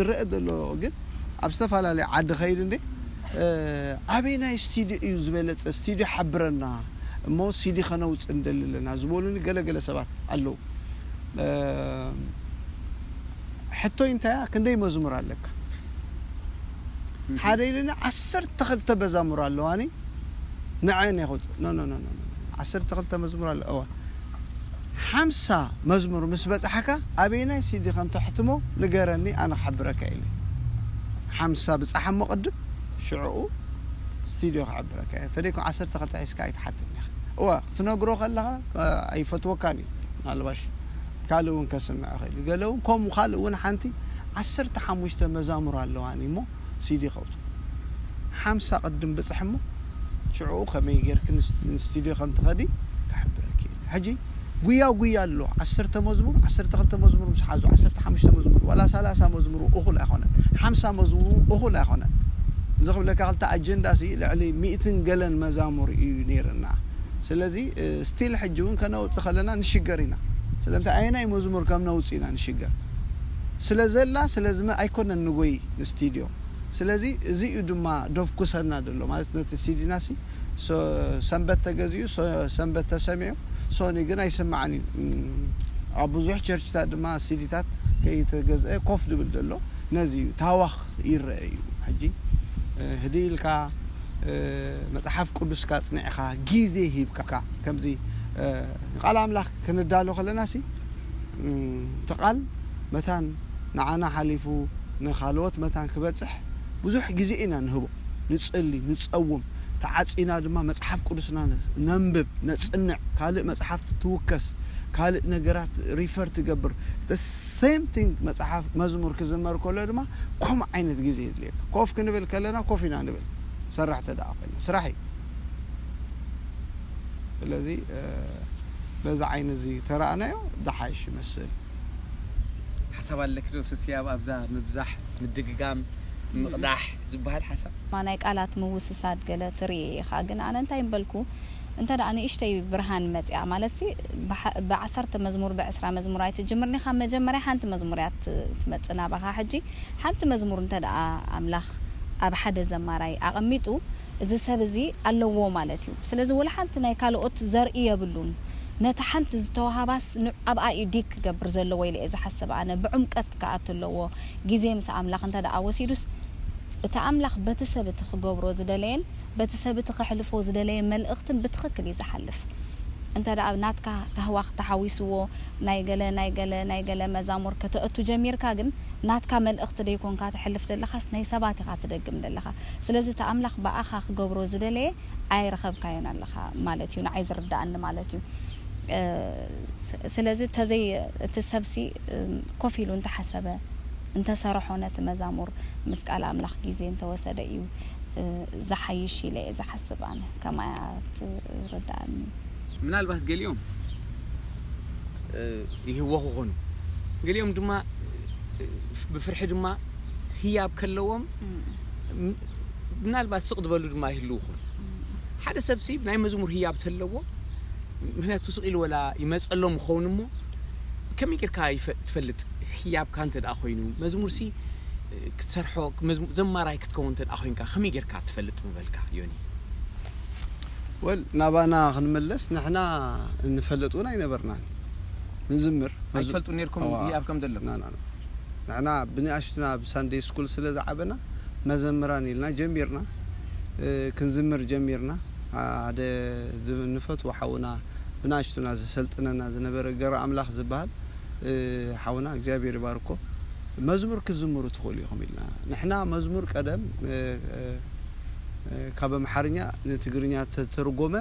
ዝረአ ዘሎ ግን ኣብ ዝተፈላለየ ዓዲ ኸይድ እንዴ፣ ኣበይ ናይ ስቱዲዮ እዩ ዝበለፀ፣ ስቱዲዮ ሓብረና እሞ ሲዲ ኸነውፅእ እንደሊ ኣለና ዝበሉኒ ገለገለ ሰባት ኣለዉ። ሕቶይ እንታያ? ክንደይ መዝሙር ኣለካ? ሓደ ኢሉኒ። ዓሰርተ ክልተ መዛሙር ኣለዋኒ። ንዐን የኹፅ ኖ ኖ ኖ ኖ ዓሰርተ ክልተ መዝሙር ኣለ እዋ ሓምሳ መዝሙር ምስ በፃሕካ ኣበየናይ ሲዲ ከም ተሕትሞ ንገረኒ፣ ኣነ ክሓብረካ ኢለ። ሓምሳ ብፃሓሞ ቅድም ሽዕኡ ስቱዲዮ ክሓብረካ እየ። ተደይኮ ዓሰርተ ክልተ ሒዝካ ኣይትሓትን ኢኻ። እዋ ክትነግሮ ከለኻ ኣይፈትወካን እዩ። ምናልባሽ ካልእ እውን ከስምዕ ይኽእል እዩ። ገለ እውን ከምኡ ካልእ እውን ሓንቲ ዓሰርተ ሓሙሽተ መዛሙር ኣለዋኒ እሞ ሲዲ ከውፅእ ሓምሳ ቅድም ብፅሕ እሞ ሽዕኡ ከመይ ጌርክ ንስቱዲዮ ከም ትኸዲ ክሕብረኪ እየ። ሕጂ ጉያ ጉያ ኣሎ። ዓሰርተ መዝሙር ዓሰርተ ክልተ መዝሙር ምስ ሓዙ ዓሰርተ ሓሙሽተ መዝሙር ዋላ ሰላሳ መዝሙር እኹል ኣይኮነን። ሓምሳ መዝሙር እኹል ኣይኮነን። እዚ ክብለካ ክልተ ኣጀንዳ ሲ ልዕሊ ሚእትን ገለን መዛሙር እዩ ነይርና። ስለዚ ስቲል ሕጂ እውን ከነውፅእ ከለና ንሽገር ኢና። ስለምንታይ ኣየናይ መዝሙር ከም ነውፅእ ኢና ንሽገር። ስለ ዘላ ስለዚ ኣይኮነን ንጎይ ንስቱዲዮ። ስለዚ እዚ እዩ ድማ ደፍኩሰና ዘሎ ማለት ነቲ ሲዲና ሲ ሰንበት ተገዚኡ ሰንበት ተሰሚዑ ሶኒ ግን ኣይስማዕን እዩ። ኣብ ብዙሕ ቸርችታት ድማ ሲዲታት ከይተገዝአ ኮፍ ድብል ዘሎ ነዚ እዩ። ታዋኽ ይረአ እዩ። ሕጂ ህድእ ኢልካ መፅሓፍ ቅዱስካ ኣፅኒዕኻ ግዜ ሂብካ ከምዚ ንቃል ኣምላኽ ክንዳሎ ከለና ሲ እቲ ቃል መታን ንዓና ሓሊፉ ንኻልኦት መታን ክበፅሕ ብዙሕ ግዜ ኢና ንህቦ። ንፅሊ፣ ንፀውም፣ ተዓፂና ድማ መፅሓፍ ቅዱስና ነንብብ፣ ነፅንዕ፣ ካልእ መፅሓፍቲ ትውከስ፣ ካልእ ነገራት ሪፈር ትገብር። ሴም ቲንግ መፅሓፍ መዝሙር ክዝመር ከሎ ድማ ከምኡ ዓይነት ግዜ የድልየካ። ኮፍ ክንብል ከለና ኮፍ ኢና ንብል። ሰራሕ ተደኣ ኮይና ስራሕ እዩ። ስለዚ በዛ ዓይኒ እዚ ተረኣናዮ ዝሓይሽ ይመስል። ሓሳብ ኣለክ ዶ ሱሲ ኣብ ኣብዛ ምብዛሕ ምድግጋም ምቕዳሕ ዝበሃል ሓሳብ? ማ ናይ ቃላት ምውስሳድ ገለ ትርኢ ኢኻ። ግን ኣነ እንታይ ምበልኩ እንተ ደኣ ንእሽተይ ብርሃን መፅያ ማለት ሲ ብዓሰርተ መዝሙር ብዕስራ መዝሙር ኣይትጅምርኒ ካብ መጀመርያ ሓንቲ መዝሙር እያ ትመፅእ ናባኻ። ሕጂ ሓንቲ መዝሙር እንተ ደኣ ኣምላኽ ኣብ ሓደ ዘማራይ ኣቐሚጡ እዚ ሰብ እዚ ኣለዎ ማለት እዩ። ስለዚ ወላ ሓንቲ ናይ ካልኦት ዘርኢ የብሉን። ነታ ሓንቲ ዝተዋሃባስ ንዕ ኣብኣ እዩ ዲክ ክገብር ዘለዎ ኢለ እየ ዝሓስብ ኣነ። ብዕምቀት ክኣቱ ኣለዎ። ግዜ ምስ ኣምላኽ እንተ ደኣ ወሲዱስ እቲ ኣምላኽ በቲ ሰብ እቲ ክገብሮ ዝደለየን በቲ ሰብ እቲ ከሕልፎ ዝደለየ መልእኽትን ብትኽክል እዩ ዝሓልፍ። እንተ ደኣ ናትካ ታህዋኽ ተሓዊስዎ ናይ ገለ ናይ ገለ ናይ ገለ መዛሙር ከተእቱ ጀሚርካ ግን ናትካ መልእኽቲ ደይኮንካ ተሕልፍ ዘለኻስ ናይ ሰባት ኢኻ ትደግም ዘለኻ። ስለዚ እቲ ኣምላኽ ብኣኻ ክገብሮ ዝደለየ ኣይረኸብካዮን ኣለኻ ማለት እዩ። ንዓይ ዝርዳኣኒ ማለት እዩ። ስለዚ ተዘይ እቲ ሰብሲ ኮፍ ኢሉ እንተሓሰበ እንተሰረሖ ነቲ መዛሙር ምስ ቃል ኣምላኽ ግዜ እንተወሰደ እዩ ዝሓይሽ ኢለ እየ ዝሓስብ ኣነ። ከማያ ትርዳኣኒ። ምናልባት ገሊኦም ይህወኹ ኾኑ፣ ገሊኦም ድማ ብፍርሒ ድማ ህያብ ከለዎም ምናልባት ስቕ ዝበሉ ድማ ይህልው ኾኑ። ሓደ ሰብሲ ናይ መዝሙር ህያብ ተለዎ ምክንያቱ ስቕ ኢሉ ወላ ይመፀሎም ኸውን እሞ ከመይ ጌርካ ትፈልጥ? ህያብካ እንተ ደኣ ኮይኑ መዝሙርሲ ክትሰርሖ ዘማራይ ክትከውን እንተ ደኣ ኮይንካ ከመይ ጌርካ ትፈልጥ ምበልካ ዮኒ? ወል ናባና ክንመለስ ንሕና እንፈልጥ እውን ኣይነበርናን። ንዝምር ኣይትፈልጡ ነርኩም ህያብ ከም ዘሎ? ንሕና ብንኣሽቱና ኣብ ሳንደይ ስኩል ስለ ዝዓበና መዘምራን ኢልና ጀሚርና። ክንዝምር ጀሚርና። ሓደ ንፈትዎ ሓውና ብንኣሽቱና ዘሰልጥነና ዝነበረ ገረ ኣምላኽ ዝበሃል ሓውና እግዚኣብሔር ይባርኮ፣ መዝሙር ክትዝምሩ ትኽእሉ ኢኹም ኢልና። ንሕና መዝሙር ቀደም ካብ ኣምሓርኛ ንትግርኛ ተተርጎመ፣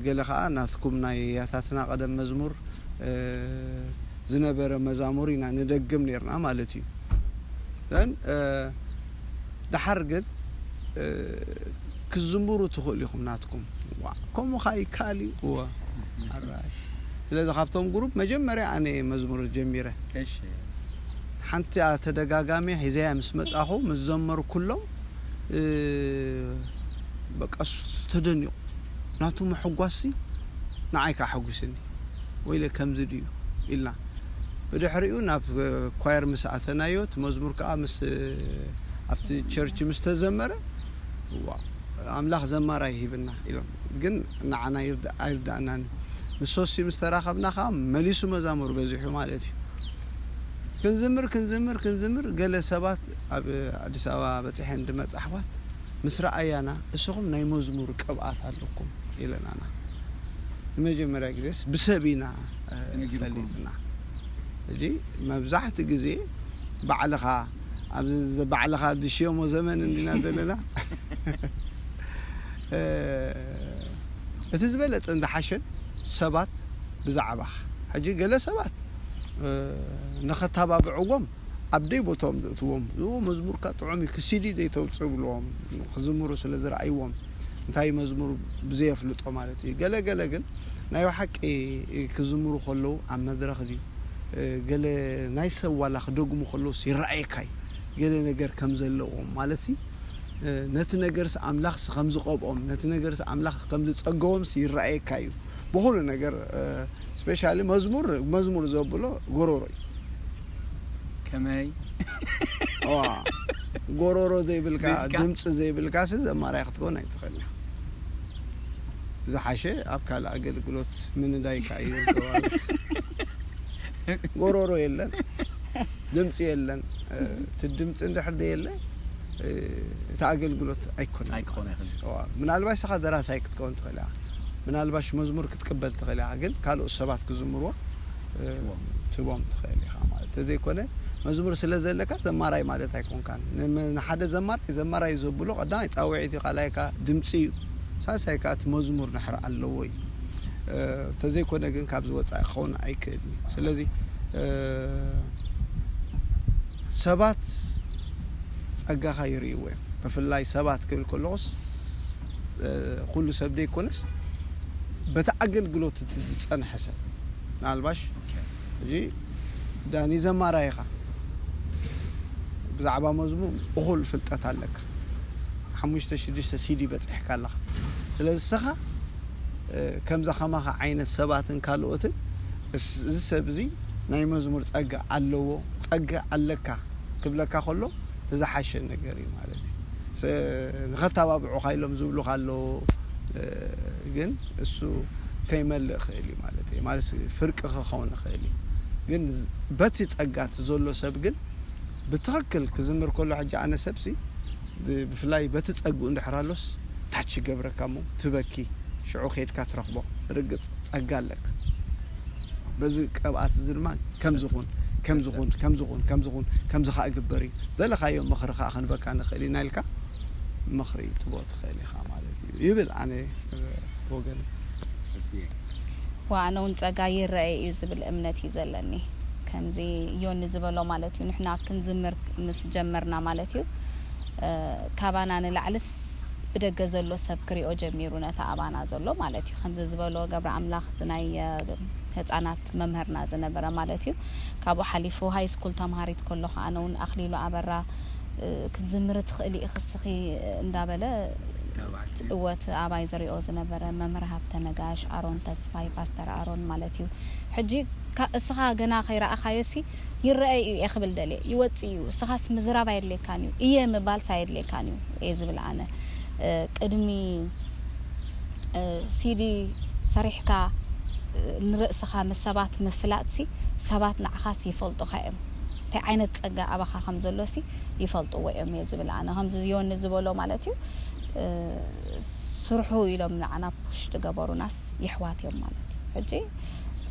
ገለ ከዓ ናትኩም ናይ ያታትና ቀደም መዝሙር ዝነበረ መዛሙር ኢና ንደግም ነርና ማለት እዩ። ን ድሓር ግን ክዝምሩ ትኽእሉ ኢኹም ናትኩም። ከምኡ ከዓ ይከኣል እዩ። እወ ኣራሽ። ስለዚ ካብቶም ግሩፕ መጀመርያ ኣነ መዝሙር ጀሚረ። ሓንቲ ተደጋጋሚ ሒዘያ ምስ መፃኹ ምስ ዘመሩ ኩሎም በቃ ተደኒቑ። ናቱ ምሕጓስሲ ንዓይ ከዓ ሓጒስኒ። ወይለ ከምዚ ድዩ ኢልና። ብድሕሪኡ ናብ ኳየር ምስ ኣተናዮ፣ እቲ መዝሙር ከዓ ምስ ኣብቲ ቸርች ምስ ተዘመረ፣ ዋ፣ ኣምላኽ ዘማራይ ሂብና ኢሎም። ግን ንዓና ይርዳ- ኣይርዳእናን። ምስ ሶሲ ምስ ተራኸብና ከዓ መሊሱ መዛሙር በዚሑ ማለት እዩ። ክንዝምር ክንዝምር ክንዝምር፣ ገለ ሰባት ኣብ ኣዲስ ኣበባ በፂሐን ድመፃ ኣሕዋት ምስ ረኣያና፣ እስኹም ናይ መዝሙር ቅብኣት ኣለኩም ኢለናና። ንመጀመርያ ግዜስ ብሰብ ኢና እ፣ ተነጊርኩም። ፈሊጥና። ሕጂ መብዛሕቲ ግዜ ባዕልኻ ኣብዚ ዘ- ባዕልኻ ዝሽየሞ ዘመን እንዲና ዘለና። እ፣ እቲ ዝበለጸን ዝሓሸን ሰባት ብዛዕባኻ። ሕጂ ገለ ሰባት እ፣ ንኸተባብዕዎም ኣብ ደይ ቦታኦም ዘእትዎም፣ "ኦ፣ መዝሙርካ ጥዑም እዩ፣ ክሲዲ ዘይተውጽእ?" ብልዎም፣ ክዝምሩ ስለ ዝረኣይዎም፣ እንታይ መዝሙር ብዘየፍልጦ ማለት እዩ። ገለ ገለ ግን ናይ ብሓቂ ክዝምሩ ከለዉ ኣብ መድረኽ ድዩ፣ እ፣ ገለ ናይ ሰብ ዋላ ክደግሙ ከለዉስ ይረኣየካ እዩ። ገለ ነገር ከም ዘለዎም ማለትሲ፣ እ፣ ነቲ ነገርስ ኣምላኽስ ከም ዝቐብኦም፣ ነቲ ነገርስ ኣምላኽ ከም ዝጸገቦምስ ይረኣየካ እዩ። ብኹሉ ነገር፣ እ፣ ስፔሻሊ መዝሙር፣ መዝሙር ዘብሎ ጎሮሮ እዩ። ከመይ ዋ፣ ጎሮሮ ዘይብልካ፣ ዘይብልካ። ድምፂ ዘይብልካሲ ዘማራይ ክትኮን ኣይትኽእልን። ዝሓሸ ኣብ ካልእ ኣገልግሎት ምንዳይካ እዩ ዝገባር። ጎሮሮ የለን፣ ድምፂ የለን። እ፣ እቲ ድምፂ እንድሕር ዘየለ፣ እ፣ እቲ ኣገልግሎት ኣይኮነን። ኣይክኾን ኣይኽእልን። ዋ፣ ምናልባት ንስኻ ደራሳይ ክትከውን ትኽእል ኢኻ። ምናልባሽ መዝሙር ክትቅበል ትኽእል ኢኻ፣ ግን ካልኦት ሰባት ክዝምርዎ እ፣ ትቦም። ትቦም ትኽእል ኢኻ ማለት። ተዘይኮነ መዝሙር ስለ ዘለካ ዘማራይ ማለት ኣይኮንካን። ንመ- ንሓደ ዘማራይ ዘማራይ ዘብሎ ቀዳማይ ጻውዒት እዩ፣ ካልኣይ ከኣ ድምጺ እዩ፣ ሳልሳይ ከኣ እቲ መዝሙር ንሕር ኣለዎ እዩ። እ፣ ተዘይኮነ ግን ካብዚ ወጻኢ ክኸውን ኣይክእልን እዩ። ስለዚ እ፣ ሰባት ጸጋኻ ይርእይዎ እዮም። ብፍላይ ሰባት ክብል ከለኹስ እ፣ ኩሉ ሰብ ዘይኮነስ በቲ ኣገልግሎት እቲ ዝጸንሐ ሰብ። ምናልባሽ ሕጂ ዳኒ ዘማራይ ኢኻ፣ ብዛዕባ መዝሙር እኹል ፍልጠት ኣለካ፣ ሓሙሽተ ሽዱሽተ ሲዲ በጺሕካ ኣለኻ። ስለዚ ንስኻ እ፣ ከምዛ ከማኻ ዓይነት ሰባትን ካልኦትን እስ- እዚ ሰብ እዚ ናይ መዝሙር ጸጋ ኣለዎ፣ ጸጋ ኣለካ ክብለካ ከሎ እቲ ዝሓሸ ነገር እዩ ማለት እዩ። ሰ- ንኸተባብዑኻ ኢሎም ዝብሉኻ ኣለዉ፣ እ፣ ግን እሱ ከይመልእ ይኽእል እዩ ማለት እዩ። ማለት ፍርቂ ክኸውን ይኽእል እዩ። ግን በቲ ጸጋ እቲ ዘሎ ሰብ ግን ብትኽክል ክዝምር ከሎ፣ ሕጂ ኣነ ሰብሲ ብ- ብፍላይ በቲ ጸግኡ እንድሕር ኣሎስ ታች ይገብረካ እሞ ትበኪ፣ ሽዑ ከይድካ ትረኽቦ። ርግጽ ጸጋ ኣለካ። በዚ ቅብኣት እዚ ድማ ከምዚ ኹን፣ ከምዚ ኹን፣ ከምዚ ኹን፣ ከምዚ ኹን፣ ከምዚ ኸኣ ግበር እዩ። ዘለኻዮ ምኽሪ ኸኣ ክንበካ ንኽእል ኢና ኢልካ ምኽሪ ትቦ ትኽእል ኢኻ ማለት እዩ ይብል ኣነ ብወገን። ዋ ኣነ እውን ጸጋ ይረአ እዩ ዝብል እምነት እዩ ዘለኒ። ከምዚ ዮኒ ዝበሎ ማለት እዩ፣ ንሕና ክንዝምር ምስ ጀመርና ማለት እዩ፣ እ፣ ካባና ንላዕልስ ብደገ ዘሎ ሰብ ክሪኦ ጀሚሩ ነታ ኣባና ዘሎ ማለት እዩ። ከምዚ ዝበሎ ገብረ ኣምላኽ እዚ ናይ፣ እ፣ ህጻናት መምህርና ዝነበረ ማለት እዩ። ካብኡ ሓሊፉ ሃይ ስኩል ተምሃሪት ከለኹ ኣነ እውን ኣኽሊሉ ኣበራ፣ እ፣ ክትዝምሪ ትኽእሊ ኢኺ እስኺ እንዳበለ ተባዕቲ እወት ኣባይ ዝሪኦ ዝነበረ መምህር ሃብተ ነጋሽ፣ ኣሮን ተስፋይ፣ ፓስተር ኣሮን ማለት እዩ። ሕጂ ካ- እስኻ ገና ከይረኣኻዮ ሲ ይረአ እዩ እየ ክብል ደልየ፣ ይወፅእ እዩ። እስኻስ ምዝራብ ኣየድልየካን እዩ፣ እየ ምባልስ ኣየድልየካን እዩ እየ ዝብል ኣነ። እ፣ ቅድሚ እ፣ ሲዲ ሰሪሕካ፣ እ፣ ንርእስኻ ምስ ሰባት ምፍላጥሲ ሰባት ንዓኻስ ይፈልጡኻ እዮም። እንታይ ዓይነት ጸጋ ኣባኻ ከም ዘሎሲ ይፈልጥዎ እዮም እየ ዝብል ኣነ። ከምዚ ዮኒ ዝበሎ ማለት እዩ፣ እ፣ ስርሑ ኢሎም ንዓና ፑሽ ዝገበሩናስ የሕዋት እዮም ማለት እዩ። ሕጂ፣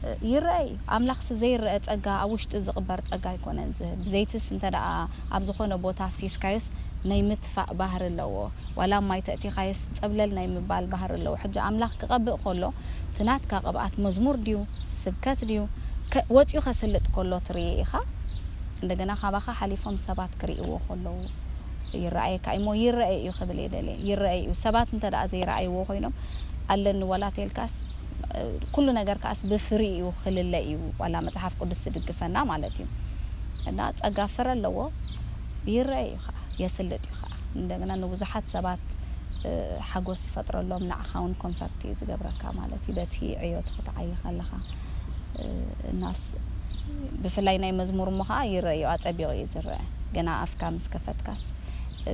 እ፣ ይረአ እዩ። ኣምላኽሲ ዘይረአ ጸጋ፣ ኣብ ውሽጢ ዝቕበር ጸጋ ኣይኮነን ዝህብ። ዘይትስ እንተ ደኣ ኣብ ዝኾነ ቦታ ኣፍሲስካዮስ ናይ ምትፋእ ባህሪ ኣለዎ። ዋላ ማይ ተእቲኻዮስ ጸብለል ናይ ምባል ባህሪ ኣለዎ። ሕጂ ኣምላኽ ክቐብእ ከሎ፣ እቲ ናትካ ቅብኣት መዝሙር ድዩ፣ ስብከት ድዩ፣ ከ- ወጺኡ ከስልጥ ከሎ ትርኢ ኢኻ። እንደገና ካባኻ ሓሊፎም ሰባት ክርእይዎ ከለዉ ይረኣየካ እሞ ይረአ እዩ ክብል እየ ደልየ። ይረአ እዩ። ሰባት እንተ ደኣ ዘይረኣይዎ ኮይኖም ኣለኒ ዋላ ተልካስ፣ እ፣ ኩሉ ነገር ከኣስ ብፍሪ እዩ ክልለ እዩ ዋላ መጽሓፍ ቅዱስ ዝድግፈና ማለት እዩ። እና ጸጋ ፍረ ኣለዎ፣ ይረአ እዩ ከዓ፣ የስልጥ እዩ ከዓ። እንደገና ንብዙሓት ሰባት፣ እ፣ ሓጎስ ይፈጥረሎም፣ ንዓኻ እውን ኮንፈርት እዩ ዝገብረካ ማለት እዩ። በቲ ዕዮት ክትዓይ ከለኻ፣ እ፣ እናስ ብፍላይ ናይ መዝሙር እሞ ከዓ ይረእዮ፣ ኣጸቢቑ እዩ ዝረአ። ገና ኣፍካ ምስ ከፈትካስ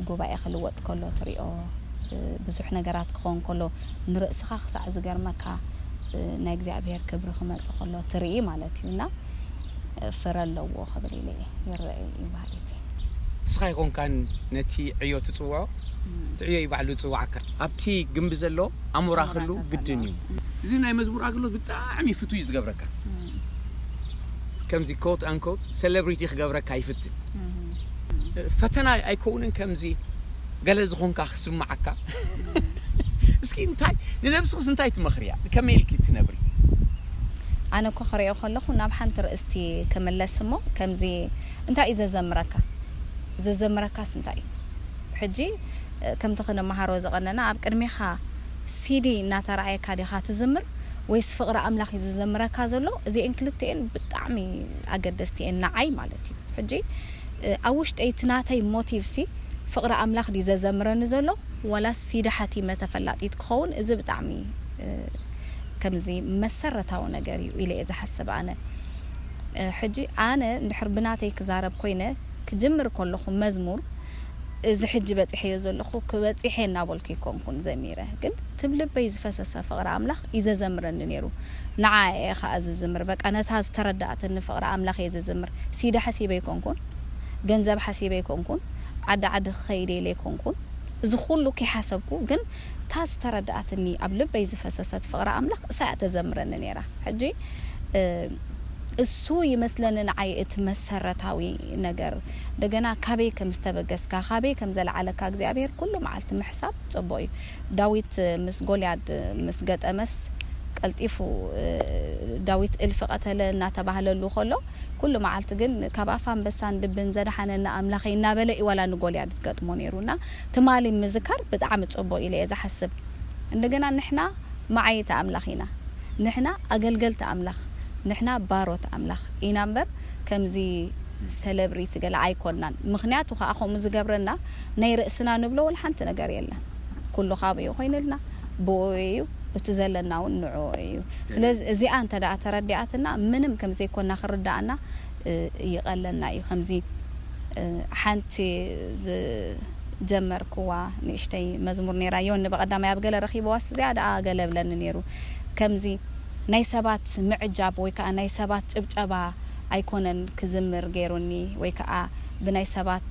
ጉባኤ ክልወጥ ከሎ ትሪኦ፣ ብዙሕ ነገራት ክኸውን ከሎ ንርእስኻ ክሳዕ ዝገርመካ ናይ እግዚኣብሔር ክብሪ ክመጽእ ከሎ ትርኢ ማለት እዩ። እና ፍረ ኣለዎ ክብል ኢለ እየ፣ ይረአ እዩ ማለት እዩ። ንስኻ ኣይኮንካን ነቲ ዕዮ ትጽውዖ፣ እቲ ዕዮ እዩ ባዕሉ ዝጽውዓካ። ኣብቲ ግንቢ ዘሎ ኣሞራ ክህሉ ግድን እዩ። እዚ ናይ መዝሙር ኣገልግሎት ብጣዕሚ ፍቱይ እዩ ዝገብረካ። ከምዚ ኮት ኣንኮት ሴሌብሪቲ ክገብረካ ይፍትን። ፈተና ኣይከውንን ከምዚ ገለ ዝኾንካ ክስምዓካ? እስኪ እንታይ ንነብስኽስ እንታይ ትመኽርያ? ከመይ ኢልኪ ትነብሪ? ኣነ እኮ ክሪኦ ከለኹ ናብ ሓንቲ ርእስቲ ክምለስ እሞ፣ ከምዚ እንታይ እዩ ዘዘምረካ? ዘዘምረካስ እንታይ እዩ? ሕጂ ከምቲ ክንመሃሮ ዝቐነና፣ ኣብ ቅድሜኻ ሲዲ እናተረኣየካ ዲኻ ትዝምር ወይስ ፍቕሪ ኣምላኽ እዩ ዝዘምረካ ዘሎ? እዚኤን ክልቲኤን ብጣዕሚ ኣገደስቲ እየን ንዓይ ማለት እዩ። ሕጂ ኣብ ውሽጠይ እቲ ናተይ ሞቲቭ ሲ ፍቕሪ ኣምላኽ ድዩ ዘዘምረኒ ዘሎ ዋላስ ሲዲ ሓቲመ ተፈላጢት ክኸውን? እዚ ብጣዕሚ ከምዚ መሰረታዊ ነገር እዩ ኢለ እየ ዝሓስብ ኣነ። ሕጂ ኣነ እንድሕር ብናተይ ክዛረብ ኮይነ፣ ክጅምር ከለኹ መዝሙር እዚ ሕጂ በፂሐዮ ዘለኹ ክበፂሐ እናበልኩ ይኮንኩን ዘሚረ፣ ግን ትብ ልበይ ዝፈሰሰ ፍቕሪ ኣምላኽ እዩ ዘዘምረኒ ነይሩ። ንዓ እየ ከዓ ዝዝምር። በቃ ነታ ዝተረዳእትኒ ፍቕሪ ኣምላኽ እየ ዝዝምር። ሲዲ ሓሲበ ይኮንኩን፣ ገንዘብ ሓሲበ ይኮንኩን፣ ዓዲ ዓዲ ክኸይድ ኢለ ይኮንኩን፣ እዚ ኩሉ ከይሓሰብኩ ግን እታ ዝተረዳእትኒ ኣብ ልበይ ዝፈሰሰት ፍቕሪ ኣምላኽ እሳ እያ ተዘምረኒ ነይራ። ሕጂ እሱ ይመስለኒ ንዓይ እቲ መሰረታዊ ነገር። እንደገና ካበይ ከም ዝተበገስካ፣ ካበይ ከም ዘለዓለካ እግዚኣብሔር ኩሉ መዓልቲ ምሕሳብ ጽቡቕ እዩ። ዳዊት ምስ ጎልያድ ምስ ገጠመስ ቀልጢፉ ዳዊት እልፊ ቀተለ እናተባህለሉ ከሎ፣ ኩሉ መዓልቲ ግን ካብ ኣፍ ኣንበሳን ድብን ዘድሓነና ኣምላኸይ እናበለ እዩ ዋላ ንጎልያድ ዝገጥሞ ነይሩ። እና ትማሊ ምዝካር ብጣዕሚ ጽቡቕ ኢለ እየ ዝሓስብ። እንደገና ንሕና መዓይቲ ኣምላኽ ኢና። ንሕና ኣገልገልቲ ኣምላኽ፣ ንሕና ባሮት ኣምላኽ ኢና እምበር ከምዚ ሴሌብሪቲ ገለ ኣይኮንናን። ምኽንያቱ ከዓ ከምኡ ዝገብረና ናይ ርእስና ንብሎ ወላ ሓንቲ ነገር የለን። ኩሉ ካብኡ እዩ ኮይንልና፣ ብኡ እዩ፣ እቲ ዘለና እውን ንዕኡ እዩ። ስለዚ እዚኣ እንተ ደኣ ተረዲኣትና፣ ምንም ከም ዘይኮና ክርዳኣና ይቐለልና እዩ። ከምዚ ሓንቲ ዝጀመርክዋ ንእሽተይ መዝሙር ነይራ። ዮኒ ብቐዳማይ ኣብ ገለ ረኺብዋስ እዚኣ ደኣ ገለ ብለኒ ነይሩ። ከምዚ ናይ ሰባት ምዕጃብ ወይ ከዓ ናይ ሰባት ጭብጨባ ኣይኮነን ክዝምር ገይሩኒ፣ ወይ ከዓ ብናይ ሰባት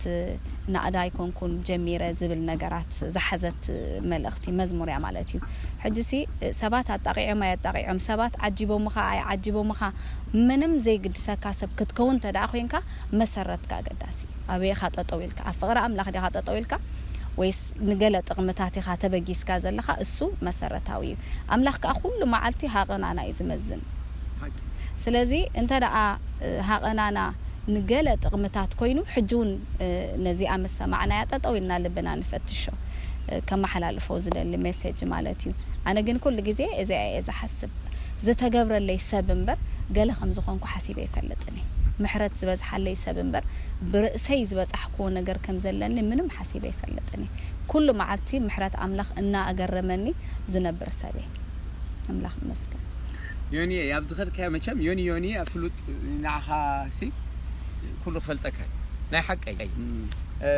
ናእዳ ኣይኮንኩን ጀሚረ ዝብል ነገራት ዝሓዘት መልእኽቲ መዝሙር እያ ማለት እዩ። ሕጂ ሲ ሰባት ኣጣቒዖም ኣየጣቒዖም፣ ሰባት ዓጂቦምኻ ኣይዓጂቦምኻ ምንም ዘይግድሰካ ሰብ ክትከውን እንተ ደኣ ኮይንካ መሰረትካ ኣገዳሲ። ኣበይ ኢኻ ጠጠው ኢልካ? ኣብ ፍቕሪ ኣምላኽ ዲኻ ጠጠው ኢልካ ወይስ ንገለ ጥቕምታት ኢኻ ተበጊስካ ዘለኻ? እሱ መሰረታዊ እዩ። ኣምላኽ ከኣ ኩሉ መዓልቲ ሃቐናና እዩ ዝመዝን። ስለዚ እንተ ደኣ ሃቐናና ንገለ ጥቕምታት ኮይኑ፣ ሕጂ እውን ነዚኣ ምስ ሰማዕናያ ጠጠው ኢልና ልብና ንፈትሾ። ከመሓላልፎ ዝደሊ ሜሴጅ ማለት እዩ። ኣነ ግን ኩሉ ግዜ እዚኣ እየ ዝሓስብ። ዝተገብረለይ ሰብ እምበር ገለ ከም ዝኾንኩ ሓሲበ ኣይፈልጥን እየ። ምሕረት ዝበዝሓለይ ሰብ እምበር ብርእሰይ ዝበጻሕክዎ ነገር ከም ዘለኒ ምንም ሓሲበ ኣይፈልጥን እየ። ኩሉ መዓልቲ ምሕረት ኣምላኽ እናኣገረመኒ ዝነብር ሰብ እየ። ኣምላኽ ይመስገን። ዮኒ፣ ኣብ ዝኸድካዮ መቸም ዮኒ፣ ዮኒ፣ ኣብ ፍሉጥ ንዓኻ ሲ ኩሉ ክፈልጠካ እዩ። ናይ ሓቀይ። እ፣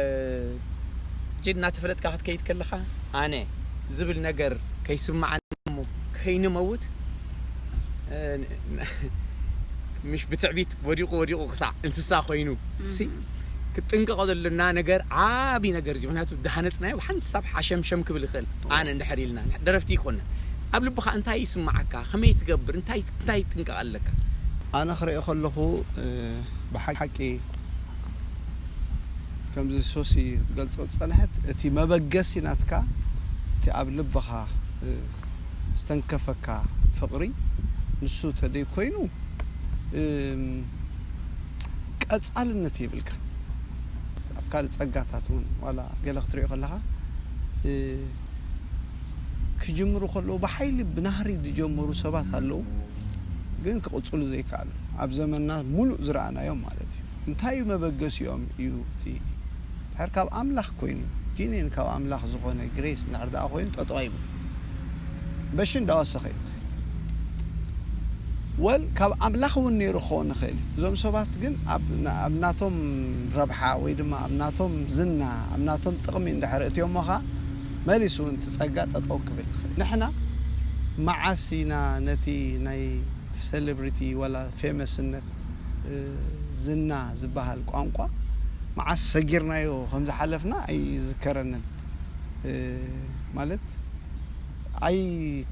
ሕጂ እናተፈለጥካ ክትከይድ ከለኻ፣ ኣነ ዝብል ነገር ከይስምዓኒ እሞ ከይንመውት፣ እ፣ ምሽ ብትዕቢት ወዲቑ ወዲቑ ክሳዕ እንስሳ ኮይኑ ሲ፣ እም። ክትጥንቀቖ ዘለና ነገር ዓቢ ነገር እዩ። ምኽንያቱ፣ ዝሃነጽናዮ ብሓንሳብ ሓሸምሸም ክብል ይኽእል። ኣነ እንድሕር ኢልና፣ ደረፍቲ ይኮና። ኣብ ልብኻ እንታይ ይስምዓካ? ከመይ ትገብር? እንታይ፣ እንታይ ትጥንቀቕ ኣለካ? ኣነ ክሪኦ ከለኹ፣ እ፣ ብሓቂ ከምዚ ሶሲ ክትገልጾ ዝጸንሐት፣ እቲ መበገሲ ናትካ፣ እቲ ኣብ ልብኻ፣ እ፣ ዝተንከፈካ ፍቕሪ፣ ንሱ ተደይ ኮይኑ፣ እም፣ ቀጻልነት የብልካን። ኣብ ካልእ ጸጋታት እውን ዋላ ገለ ክትሪኦ ከለኻ፣ እ፣ ክጅምሩ ከለዉ ብሓይሊ ብናህሪ ዝጀመሩ ሰባት ኣለዉ፣ ግን ክቕጽሉ ዘይከኣሉ፣ ኣብ ዘመንና ሙሉእ ዝረኣናዮም ማለት እዩ። እንታይ እዩ መበገሲኦም እዩ እቲ ድሕር ካብ ኣምላኽ ኮይኑ፣ ጂኒን ካብ ኣምላኽ ዝኾነ ግሬስ እንድሕር ደኣ ኮይኑ ጠጠው ኣይብሉ። በሺ እንዳወሰኸ እዩ ዝኸይድ። ወል ካብ ኣምላኽ እውን ነይሩ ክኸውን ይኽእል እዩ። እዞም ሰባት ግን ኣብ ናቶም ረብሓ ወይ ድማ ኣብ ናቶም ዝና፣ ኣብ ናቶም ጥቕሚ እንድሕር እትዮሞኻ፣ መሊሱ እውን እቲ ጸጋ ጠጠው ክብል ይኽእል። ንሕና መዓስ ኢና ነቲ ናይ ሴሌብሪቲ ወላ ፌመስነት ዝና ዝበሃል ቋንቋ መዓስ ሰጊርናዮ ከም ዝሓለፍና ኣይዝከረንን። ማለት ኣይ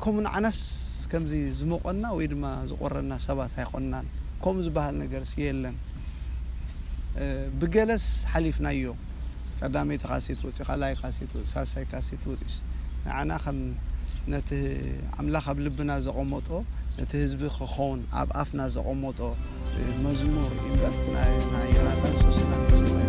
ከምኡ ንዓናስ ከምዚ ዝሞቐና ወይ ድማ ዝቆረና ሰባት ኣይኮንናን። ከምኡ ዝበሃል ነገርስ የለን። ብገለስ ሓሊፍናዮ። ቀዳመይቲ ካሴት ወፂኡ፣ ካልኣይ ካሴት ወፂኡ፣ ሳልሳይ ካሴት ወፂኡስ ንዓና ከም ነቲ ኣምላኽ ኣብ ልብና ዘቐመጦ፣ ነቲ ህዝቢ ክኸውን ኣብ ኣፍና ዘቐመጦ መዝሙር እምበር ናይ ዮናታን ሶስና